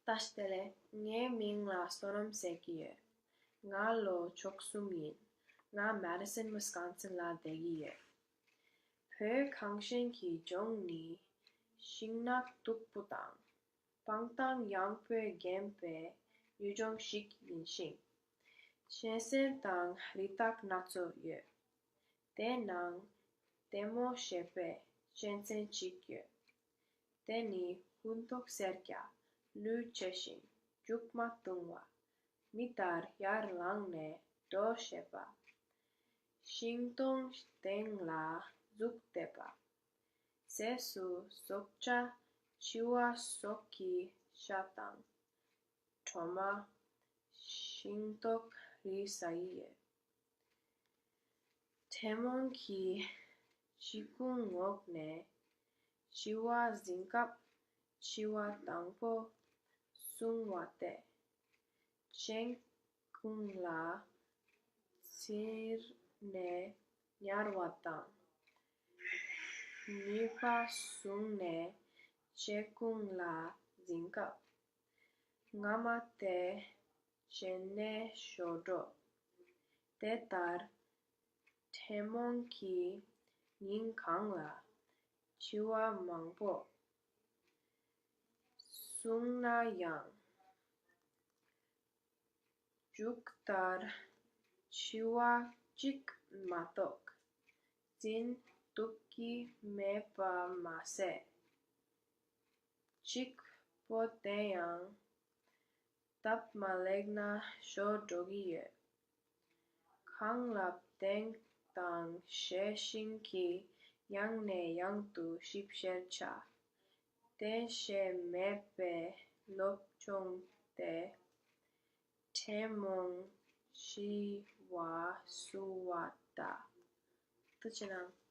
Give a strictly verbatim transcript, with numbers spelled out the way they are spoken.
བཀྲ་ཤིས་བདེ་ལེགས། ངའི་མིང་ལ་བསོད་ནམས་ཟེར་གྱི་ཡོད། ང་ལོ་བཅུ་གསུམ་ཡིན། ང་མེ་ཌི་སོན་ཝི་སི་ཀོན་སིན་ལ་བསྡད་ཀྱི་ཡོད། བོད་གངས་ཅན་གྱི་ལྗོངས་ནི་ཤིང་ནགས་སྟུག་པོ་དང་སྤང་ཐང་ཡངས་པོས་བརྒྱན་པའི་ཡུལ་ལྗོངས་ཤིག་ཡིན་ཞིང་། གཅན་གཟན་དང་རི་དྭགས་སྣ་ཚོགས་ཡོད། དེའི་ནང་ལྟད་མོ་བྱེད་པའི་གཅན་གཟན་གཅིག་ཡོད། དེ་ནི་སྤུ་མདོག་སེར་སྐྱ། ལུས་ཆེ་ཞིང་མཇུག་མ་ཐུང་བ། མི་ལྟར་ཡར་ལངས་ནས་འགྲོ་ཤེས་པ། ཤིང་སྡོང་སྟེང་ལ་བཙུགས་བསྡད་པ། ཟས་སུ་སྲོག་ཆགས་འཆི་བ་སོགས་ཀྱི་ཤ་དང་། གྲོ་མ། ཤིང་ཏོག་རིགས་ཟ་ཡི་ཡོད། ཐེན་མོང་གི་འཆི་ཁུང་ངོགས་ནས་འཆི་བ་འཛིན་སྐབས་འཆི་བ་དང་པོ་སྲུང་བ་སྟེ། གཅིན་སྐུད་ལ་ཚིར་ནས་ཉར་བ་དང་། ནུས་པ་བཟུང་ནས་མཆེད་ཁུང་ལ་འཛིན་སྐབས། རྔ་མ་དེ་གཅིན་ནད་ཤོར་འགྲོ། དེ་ལྟར་ཐེན་མོང་གི་ཉིན་གང་ལ་འཆི་བ་མང་པོ་གསུངས་ན་ཡང་། མཇུག་མཐར་འཆི་བ་གཅིག་མ་གཏོགས་འཛིན་ཐུབ་ཀྱི་མེད་པ་མ་ཟད། གཅིག་པོ་དེ་ཡང་སྟབས་མ་ལེགས་ན་ཤོར་འགྲོ་གི་ཡོད། ཁང་གླ་སྟེང་དང་ཞལ་ཤིང་གི་ཡང་ནས་ཡང་དུ་ཞིབ་བཤེར་བྱ། བརྟེན་ཤེས་མེད་པའི་སློབ་སྦྱོང་དེ་ཐེན་མོང་འཆི་བ་བསུ་བ་དང་། ཐུགས་རྗེ་གནང་།